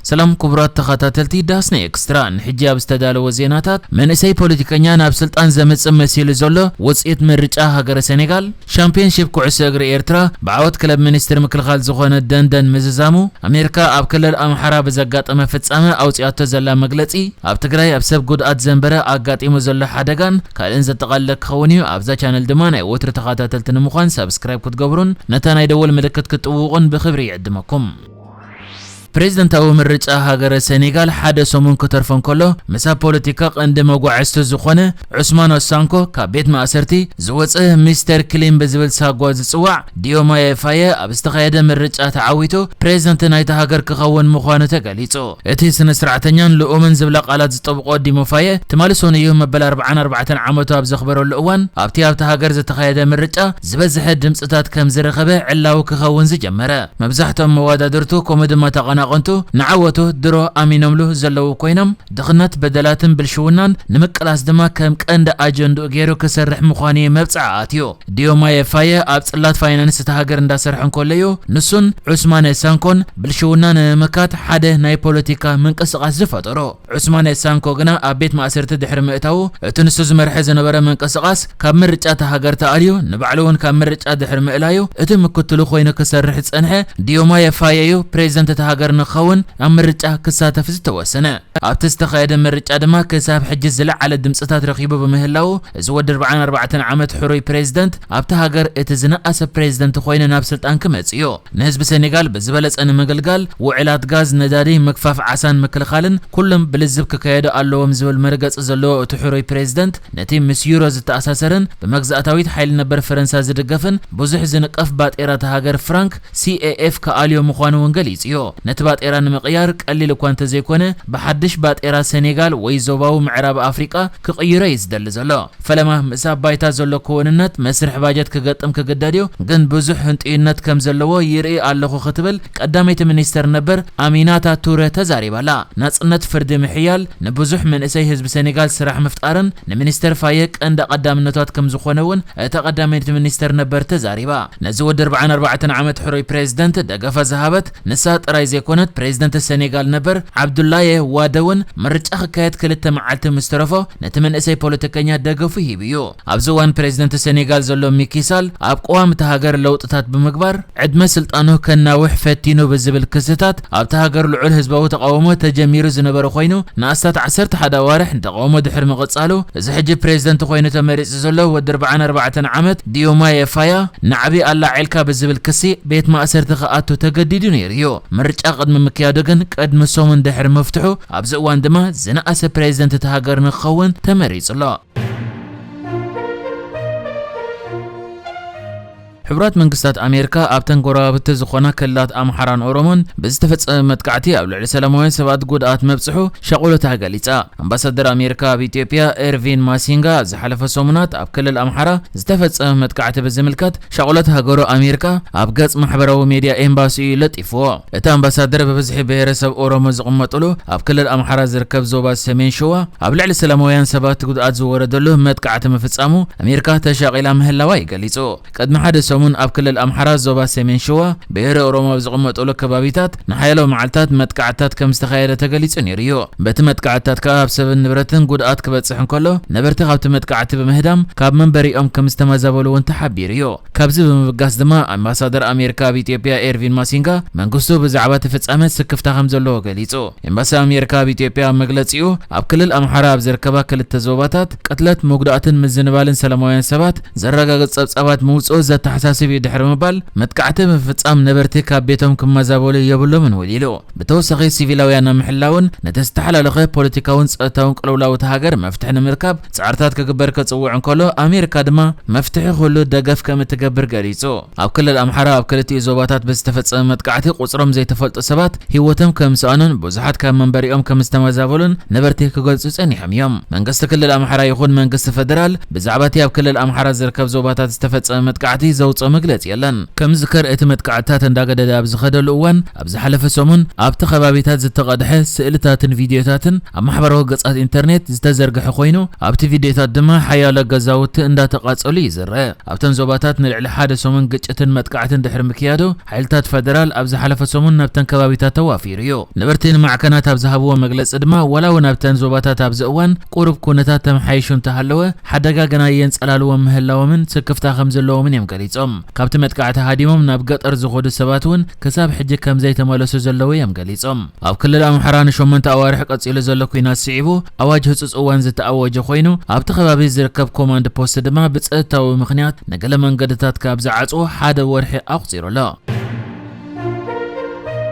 ሰላም ክቡራት ተኸታተልቲ ዳስና ኤክስትራ፣ ንሕጂ ኣብ ዝተዳለወ ዜናታት፣ መንእሰይ ፖለቲከኛ ናብ ስልጣን ዘምጽእ መሲሉ ዘሎ ውጽኢት ምርጫ ሃገረ ሴኔጋል፣ ሻምፒዮንሺፕ ኩዕሶ እግሪ ኤርትራ ብዓወት ክለብ ሚኒስትር ምክልኻል ዝኾነ ደንደን ምዝዛሙ፣ ኣሜሪካ ኣብ ክልል ኣምሓራ ብዘጋጠመ ፍጻመ ኣውጺኣቶ ዘላ መግለጺ፣ ኣብ ትግራይ ኣብ ሰብ ጉድኣት ዘንበረ ኣጋጢሙ ዘሎ ሓደጋን ካልእን ዘጠቓለለ ክኸውን እዩ። ኣብዛ ቻነል ድማ ናይ ወትሩ ተኸታተልቲ ንምዃን ሳብስክራይብ ክትገብሩን ነታ ናይ ደወል ምልክት ክትጥውቑን ብኽብሪ ይዕድመኩም። ፕሬዝደንታዊ ምርጫ ሃገረ ሴኔጋል ሓደ ሰሙን ክተርፎ እንከሎ፣ ምስ ኣብ ፖለቲካ ቀንዲ መጓዕዝቱ ዝኾነ ዑስማን ኦሳንኮ ካብ ቤት ማእሰርቲ ዝወፀ ሚስተር ክሊን ብዝብል ሳጓ ዝፅዋዕ ዲዮማየ ፋየ ኣብ ዝተኻየደ ምርጫ ተዓዊቱ ፕሬዝደንት ናይታ ሃገር ክኸውን ምዃኑ ተገሊጹ። እቲ ስነ ስርዓተኛን ልኡምን ዝብላ ቃላት ዝጠብቆ ዲሞ ፋየ፣ ትማሊ ሰኑይ መበል ኣርብዓን ኣርባዕተን ዓመቱ ኣብ ዘኽበረሉ እዋን፣ ኣብቲ ኣብታ ሃገር ዝተኻየደ ምርጫ ዝበዝሐ ድምጽታት ከም ዝረኸበ ዕላዊ ክኸውን ዝጀመረ። መብዛሕትኦም መወዳድርቱ፣ ከምኡ ድማ ተቐናቐንቱ፣ ንዓወቱ ድሮ ኣሚኖምሉ ዘለዉ ኮይኖም፣ ድኽነት፣ በደላትን ብልሽውናን ንምቅላስ ድማ ከም ቀንዲ ኣጀንድኡ ገይሩ ክሰርሕ ምዃኑ እዩ መብጽዓ ኣትዩ። ዲዮማየ ፋየ ኣብ ጽላት ፋይናንስ እታ ሃገር እንዳሰርሐ እንከሎ እዩ፣ ንሱን ዑስማነ ሳንኮን ብልሽውና ንምምካት ሓደ ናይ ፖለቲካ ምንቅስቓስ ዝፈጠሩ። ዑስማነ ሳንኮ ግና ኣብ ቤት ማእሰርቲ ድሕሪ ምእታዉ፣ እቲ ንሱ ዝመርሐ ዝነበረ ምንቅስቓስ ካብ ምርጫ እታ ሃገር ተኣልዩ፣ ንባዕሉ እውን ካብ ምርጫ ድሕሪ ምእላዩ፣ እቲ ምክትሉ ኮይኑ ክሰርሕ ዝጸንሐ ዲዮማየ ፋየ እዩ ፕሬዝደንት እታ ሃገር ንክኸውን ኣብ ምርጫ ክሳተፍ ዝተወሰነ። ኣብቲ ዝተኻየደ ምርጫ ድማ ክሳብ ሕጂ ዝለዓለ ድምጽታት ረኺቡ ብምህላዉ፣ እዚ ወዲ ኣርብዓን ኣርባዕተን ዓመት ሕሩይ ፕሬዝደንት ኣብታ ሃገር እቲ ዝነኣሰ ፕሬዝደንት ኮይኑ ናብ ስልጣን ክመጽእ እዩ። ንህዝቢ ሴኔጋል ብዝበለጸ ንምግልጋል፣ ውዕላት ጋዝ፣ ነዳዲ፣ ምግፋፍ ዓሳን ምክልኻልን ኩሎም ብልዝብ ክካየዱ ኣለዎም ዝብል መርገጺ ዘለዎ እቲ ሕሩይ ፕሬዝደንት፣ ነቲ ምስ ዩሮ ዝተኣሳሰርን ብመግዛእታዊት ሓይሊ ነበር ፈረንሳ ዝድገፍን ብዙሕ ዝንቀፍ ባጤራ እታ ሃገር ፍራንክ፣ ሲ ኤ ኤፍ፣ ክኣልዮ ምዃኑ እውን ገሊጹ እዩ። ነቲ ባጤራ ንምቕያር ቀሊል እኳ እንተዘይኮነ፣ ብሓድሽ ባጤራ ሴኔጋል ወይ ዞባዊ ምዕራብ ኣፍሪቃ ክቕይሮ እዩ ዝደሊ ዘሎ። ፈለማ ምስ ኣብ ባይታ ዘሎ ክውንነት መስርሕ ባጀት ክገጥም ክግደድ እዩ፣ ግን ብዙሕ ህንጥዩነት ከም ዘለዎ ይርኢ ኣለኹ ክትብል ቀዳመይቲ ሚኒስተር ነበር ኣሚናታ ቱረ ተዛሪባ'ላ። ናጽነት ፍርዲ ምሕያል፣ ንብዙሕ መንእሰይ ህዝቢ ሴኔጋል ስራሕ ምፍጣርን ንሚኒስተር ፋየ ቀንዲ ቀዳምነታት ከም ዝኾነ እውን እታ ቀዳመይቲ ሚኒስተር ነበር ተዛሪባ። ነዚ ወዲ ኣርብዓን ኣርባዕተን ዓመት ሕሩይ ፕሬዝደንት ደገፋ ዝሃበት ንሳ ጥራይ ዘይኮነት፣ ፕሬዝደንት ሴኔጋል ነበር ዓብዱላየ ዋደ እውን ምርጫ ክካየድ ክልተ መዓልቲ ምስ ተረፎ ነቲ መንእሰይ ፖለቲከኛ ደገፉ ሂቡ እዩ። ኣብዚ እዋን ፕሬዝደንት ሴኔጋል ዘሎ ሚኪ ሳል ኣብ ቅዋም እታ ሃገር ለውጥታት ብምግባር ዕድመ ስልጣኑ ከናውሕ ፈቲኑ ብዝብል ክስታት ኣብታ ሃገር ልዑል ህዝባዊ ተቓውሞ ተጀሚሩ ዝነበረ ኮይኑ ንኣስታት ዓሰርተ ሓደ ኣዋርሕ ንተቓውሞ ድሕሪ ምቕጻሉ እዚ ሕጂ ፕሬዝደንት ኮይኑ ተመሪጹ ዘሎ ወዲ ኣርብዓን ኣርባዕተን ዓመት ዲዮማየ ፋያ ናዕቢ ኣላዒልካ ብዝብል ክሲ ቤት ማእሰርቲ ክኣቱ ተገዲዱ ነይሩ እዩ። ምርጫ ቅድሚ ምክያዱ ግን ቅድሚ ሰሙን ድሕሪ ምፍትሑ ኣብዚ እዋን ድማ ዝነኣሰ ፕሬዝደንት እታ ሃገር ንክኸውን ተመሪጹ ኣሎ። ሕቡራት መንግስታት ኣሜሪካ ኣብተን ጎረባብቲ ዝኾና ክልላት ኣምሓራን ኦሮሞን ብዝተፈጸመ መጥቃዕቲ ኣብ ልዕሊ ሰላማውያን ሰባት ጉድኣት መብጽሑ ሻቑሎታ ገሊጻ። ኣምባሳደር ኣሜሪካ ኣብ ኢትዮጵያ ኤርቪን ማሲንጋ ኣብ ዝሓለፈ ሰሙናት ኣብ ክልል ኣምሓራ ዝተፈጸመ መጥቃዕቲ ብዝምልከት ሻቑሎት ሃገሩ ኣሜሪካ ኣብ ገጽ ማሕበራዊ ሜድያ ኤምባሲኡ ለጢፍዎ። እቲ ኣምባሳደር ብብዝሒ ብሄረሰብ ኦሮሞ ዝቕመጥሉ ኣብ ክልል ኣምሓራ ዝርከብ ዞባ ሰሜን ሸዋ ኣብ ልዕሊ ሰላማውያን ሰባት ጉድኣት ዝወረደሉ መጥቃዕቲ ምፍጻሙ ኣሜሪካ ተሻቒላ ምህላዋ እዩ ገሊጹ። ቅድሚ ሓደ ሰሙን ኣብ ክልል ኣምሓራ ዞባ ሰሜን ሸዋ ብሄረ ኦሮሞ ኣብ ዝቕመጥሉ ከባቢታት ንሓያሎ መዓልታት መጥቃዕትታት ከም ዝተኻየደ ተገሊጹ ነይሩ እዩ። በቲ መጥቃዕትታት ከኣ ኣብ ሰብን ንብረትን ጉድኣት ክበጽሕ እንከሎ ነበርቲ ካብቲ መጥቃዕቲ ብምህዳም ካብ መንበሪኦም ከም ዝተመዛበሉ እውን ተሓቢሩ እዩ። ካብዚ ብምብጋስ ድማ ኣምባሳደር ኣሜሪካ ኣብ ኢትዮጵያ ኤርቪን ማሲንጋ መንግስቱ ብዛዕባ እቲ ፍጻመ ስክፍታ ከም ዘለዎ ገሊጹ። ኤምባሲ ኣሜሪካ ኣብ ኢትዮጵያ ኣብ መግለጺኡ ኣብ ክልል ኣምሓራ ኣብ ዝርከባ ክልተ ዞባታት ቅትለት፣ መጉዳእትን ምዝንባልን ሰላማውያን ሰባት ዘረጋግጽ ጸብጻባት ምውጽኡ ዘተሓሳስብ እዩ ድሕሪ ምባል መጥቃዕቲ ብምፍጻም ነበርቲ ካብ ቤቶም ክመዛበሉ የብሎምን እውን ኢሉ። ብተወሳኺ ሲቪላውያን ኣብ ምሕላውን ነቲ ዝተሓላለኸ ፖለቲካውን ጸጥታውን ቅልውላው እታ ሃገር መፍትሒ ንምርካብ ጻዕርታት ክግበር ክጽውዕ እንከሎ ኣሜሪካ ድማ መፍትሒ ኩሉ ደገፍ ከም እትገብር ገሊጹ። ኣብ ክልል ኣምሓራ ኣብ ክልቲኡ ዞባታት ብዝተፈጸመ መጥቃዕቲ ቁጽሮም ዘይተፈልጡ ሰባት ህይወቶም ከም ዝሰኣኑን ብዙሓት ካብ መንበሪኦም ከም ዝተመዛበሉን ነበርቲ ክገልጹ ጸኒሖም እዮም። መንግስቲ ክልል ኣምሓራ ይኹን መንግስቲ ፈደራል ብዛዕባ እቲ ኣብ ክልል ኣምሓራ ዝርከብ ዞባታት ዝተፈጸመ መጥቃዕቲ ዘውጽ ዝወጾ መግለጺ የለን። ከም ዝከር እቲ መጥቃዕትታት እንዳገደደ ኣብ ዝኸደሉ እዋን፣ ኣብ ዝሓለፈ ሰሙን ኣብቲ ከባቢታት ዝተቐድሐ ስእልታትን ቪድዮታትን ኣብ ማሕበራዊ ገጻት ኢንተርኔት ዝተዘርግሐ ኮይኑ፣ ኣብቲ ቪድዮታት ድማ ሓያሎ ገዛውቲ እንዳተቓጸሉ ይዝረ። ኣብተን ዞባታት ንልዕሊ ሓደ ሰሙን ግጭትን መጥቃዕትን ድሕሪ ምክያዱ፣ ሓይልታት ፈደራል ኣብ ዝሓለፈ ሰሙን ናብተን ከባቢታት ተዋፊሩ እዩ። ነበርቲ ንማዕከናት ኣብ ዝሃብዎ መግለጺ ድማ፣ ዋላ እውን ኣብተን ዞባታት ኣብዚ እዋን ቁሩብ ኩነታት ተመሓይሹ እንተሃለወ፣ ሓደጋ ግና የንጸላልዎም ምህላዎምን ስክፍታ ከም ዘለዎምን እዮም ገሊጾም። ካብቲ መጥቃዕቲ ሃዲሞም ናብ ገጠር ዝኸዱ ሰባት እውን ክሳብ ሕጂ ከም ዘይተመለሱ ዘለዉ እዮም ገሊጾም። ኣብ ክልል ኣምሓራ ንሸሞንተ ኣዋርሕ ቀጺሉ ዘሎ ኲናት ስዒቡ፣ ኣዋጅ ህጹጽ እዋን ዝተኣወጀ ኮይኑ፣ ኣብቲ ከባቢ ዝርከብ ኮማንድ ፖስት ድማ ብጸጥታዊ ምኽንያት ንገለ መንገድታት ካብ ዝዓጽዎ ሓደ ወርሒ ኣቑጺሩ ኣሎ።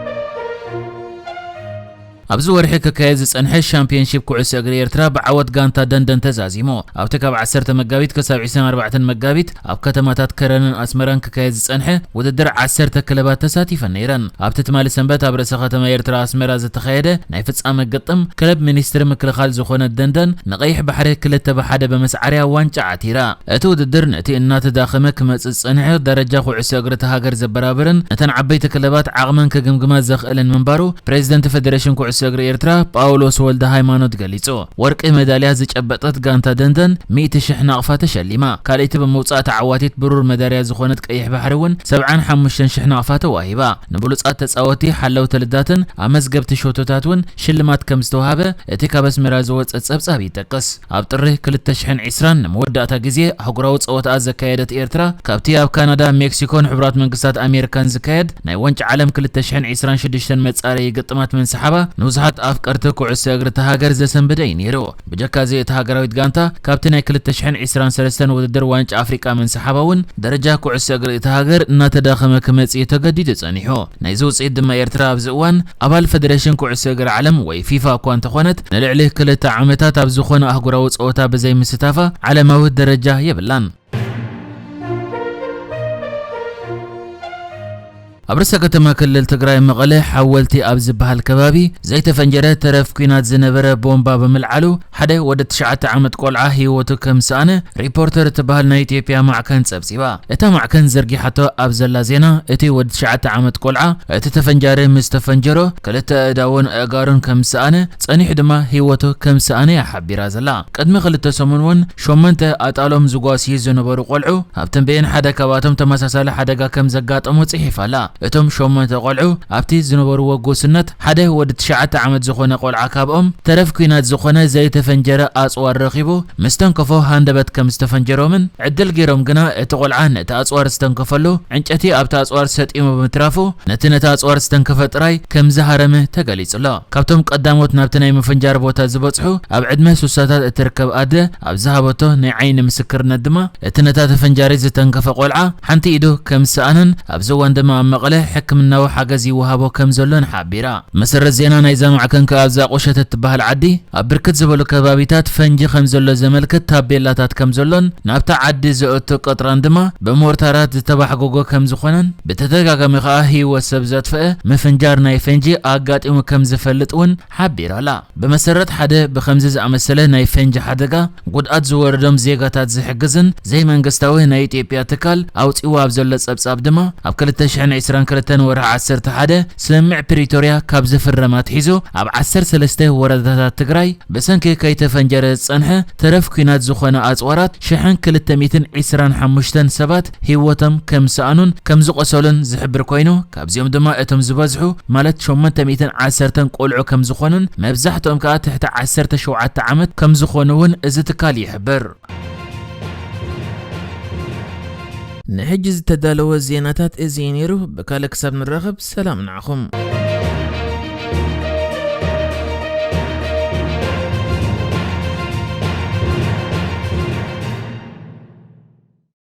ኣብዚ ወርሒ ክካየድ ዝጸንሐ ሻምፒዮንሺፕ ኩዕሶ እግሪ ኤርትራ ብዓወት ጋንታ ደንደን ተዛዚሙ። ኣብቲ ካብ ዓሰርተ መጋቢት ክሳብ ዕስራን ኣርባዕተን መጋቢት ኣብ ከተማታት ከረንን ኣስመራን ክካየድ ዝጸንሐ ውድድር ዓሰርተ ክለባት ተሳቲፈን ነይረን። ኣብቲ ትማሊ ሰንበት ኣብ ርእሰ ከተማ ኤርትራ ኣስመራ ዝተኻየደ ናይ ፍጻመ ግጥም፣ ክለብ ሚኒስትሪ ምክልኻል ዝኾነት ደንደን ንቐይሕ ባሕሪ ክልተ ብሓደ ብምስዓርያ ዋንጫ ዓቲራ። እቲ ውድድር ነቲ እናተዳኸመ ክመጽእ ዝጸንሐ ደረጃ ኩዕሶ እግሪ እታ ሃገር ዘበራብርን ነተን ዓበይቲ ክለባት ዓቕመን ክግምግማ ዘኽእልን ምንባሩ ፕሬዚደንት ፌዴሬሽን ኩዕሶ እግሪ ኤርትራ ጳውሎስ ወልደ ሃይማኖት ገሊጹ። ወርቂ ሜዳልያ ዝጨበጠት ጋንታ ደንደን ሚእቲ ሽሕ ናቕፋ ተሸሊማ። ካልኣይቲ ብምውጻእ ተዓዋቲት ብሩር ሜዳልያ ዝኾነት ቀይሕ ባሕሪ እውን ሰብዓን ሓሙሽተን ሽሕ ናቕፋ ተዋሂባ። ንብሉጻት ተጻወቲ፣ ሓለውቲ ልዳትን ኣመዝገብቲ ሸቶታት እውን ሽልማት ከም ዝተዋሃበ እቲ ካብ ኣስመራ ዝወጸ ጸብጻብ ይጠቅስ። ኣብ ጥሪ ክልተ ሽሕን ዕስራን ንመወዳእታ ግዜ ኣህጉራዊ ጸወታኣ ዘካየደት ኤርትራ፣ ካብቲ ኣብ ካናዳ፣ ሜክሲኮን ሕቡራት መንግስታት ኣሜሪካን ዝካየድ ናይ ዋንጫ ዓለም ክልተ ሽሕን ዕስራን ሽዱሽተን መጻረዪ ግጥማት ምንስሓባ ንብዙሓት ኣፍቀርቲ ኩዕሶ እግሪ እታ ሃገር ዘሰንበደ እዩ ነይሩ። ብጀካ እዚ፣ እታ ሃገራዊት ጋንታ ካብቲ ናይ ክልተ ሽሕን ዕስራን ሰለስተን ውድድር ዋንጫ ኣፍሪቃ ምንስሓባ እውን ደረጃ ኩዕሶ እግሪ እታ ሃገር እናተዳኸመ ክመጽእ እዩ ተገዲዱ ጸኒሑ። ናይዚ ውጽኢት ድማ ኤርትራ ኣብዚ እዋን ኣባል ፌደሬሽን ኩዕሶ እግሪ ዓለም ወይ ፊፋ እኳ እንተኾነት፣ ንልዕሊ ክልተ ዓመታት ኣብ ዝኾነ ኣህጉራዊ ጸወታ ብዘይምስታፋ ዓለማዊ ደረጃ የብላን። ኣብ ርእሰ ከተማ ክልል ትግራይ መቐለ ሓወልቲ ኣብ ዝበሃል ከባቢ ዘይተፈንጀረ ተረፍ ኲናት ዝነበረ ቦምባ ብምልዓሉ ሓደ ወዲ ትሽዓተ ዓመት ቆልዓ ህይወቱ ከም ዝሰኣነ ሪፖርተር እትበሃል ናይ ኢትዮጵያ ማዕከን ጸብጺባ። እታ ማዕከን ዘርጊሓቶ ኣብ ዘላ ዜና፣ እቲ ወዲ ትሽዓተ ዓመት ቆልዓ እቲ ተፈንጃሪ ምስ ተፈንጀሮ ክልተ ኣእዳውን ኣእጋሩን ከም ዝሰኣነ፣ ጸኒሑ ድማ ህይወቱ ከም ዝሰኣነ እያ ሓቢራ ዘላ። ቅድሚ ክልተ ሰሙን እውን ሸሞንተ ኣጣሎም ዝጓስዩ ዝነበሩ ቆልዑ ኣብ ተምቤን ሓደ ካብኣቶም ተመሳሳሊ ሓደጋ ከም ዘጋጠሞ ጽሒፋ ኣላ። እቶም ሸሞንተ ቆልዑ ኣብቲ ዝነበርዎ ጉስነት ሓደ ወዲ ትሽዓተ ዓመት ዝኾነ ቆልዓ ካብኦም ተረፍ ኲናት ዝኾነ ዘይተፈንጀረ ኣጽዋር ረኺቡ ምስ ተንከፎ ሃንደበት ከም ዝተፈንጀሮምን ዕድል ገይሮም ግና እቲ ቆልዓ ነቲ ኣጽዋር ዝተንከፈሉ ዕንጨቲ ኣብቲ ኣጽዋር ሰጢሙ ብምትራፉ ነቲ ነቲ ኣጽዋር ዝተንከፈ ጥራይ ከም ዝሃረመ ተገሊጹ ኣሎ። ካብቶም ቀዳሞት ናብቲ ናይ ምፍንጃር ቦታ ዝበጽሑ ኣብ ዕድመ ሱሳታት እትርከብ ኣደ ኣብ ዝሃበቶ ናይ ዓይኒ ምስክርነት ድማ እቲ ነታ ተፈንጃሪ ዝተንከፈ ቆልዓ ሓንቲ ኢዱ ከም ዝሰኣነን ኣብዚ እዋን ድማ ኣብ መቐለ ሕክምናዊ ሓገዝ ይወሃቦ ከም ዘሎን ሓቢራ። መሰረት ዜና ናይዛ ማዕከን ከኣ ኣብዛ ቁሸት እትበሃል ዓዲ ኣብ ብርክት ዝበሉ ከባቢታት ፈንጂ ከም ዘሎ ዘመልክት ታቤላታት ከም ዘሎን ናብታ ዓዲ ዘእቱ ቀጥራን ድማ ብሞርታራት ዝተባሕጎጎ ከም ዝኾነን ብተደጋጋሚ ከኣ ህይወት ሰብ ዘጥፍአ ምፍንጃር ናይ ፈንጂ ኣጋጢሙ ከም ዝፈልጥ እውን ሓቢራ ኣላ። ብመሰረት ሓደ ብኸምዚ ዝኣመሰለ ናይ ፈንጂ ሓደጋ ጉድኣት ዝወረዶም ዜጋታት ዝሕግዝን ዘይመንግስታዊ ናይ ኢትዮጵያ ትካል ኣውጺእዎ ኣብ ዘሎ ጸብጻብ ድማ፣ ኣብ ክልተ ሽሕን ዕስራን ክልተን ወርሒ ዓሰርተ ሓደ ስምምዕ ፕሪቶርያ ካብ ዝፍረም ኣትሒዙ ኣብ ዓሰርተ ሰለስተ ወረዳታት ትግራይ ብሰንኪ ከይተፈንጀረ ዝጸንሐ ተረፍ ኲናት ዝኾነ ኣጽዋራት ሽሕን ክልተ ሚእትን ዕስራን ሓሙሽተን ሰባት ህይወቶም ከም ዝሰኣኑን ከም ዝቖሰሉን ዝሕብር ኮይኑ፣ ካብዚኦም ድማ እቶም ዝበዝሑ ማለት ሸሞንተ ሚእትን ዓሰርተን ቆልዑ ከም ዝኾኑን መብዛሕትኦም ከኣ ትሕቲ ዓሰርተ ሸውዓተ ዓመት ከም ዝኾኑ እውን እዚ ትካል ይሕብር። ንሕጂ ዝተዳለወ ዜናታት እዚ እዩ ነይሩ። ብካልእ ክሳብ ንራኸብ ሰላም ንዓኹም።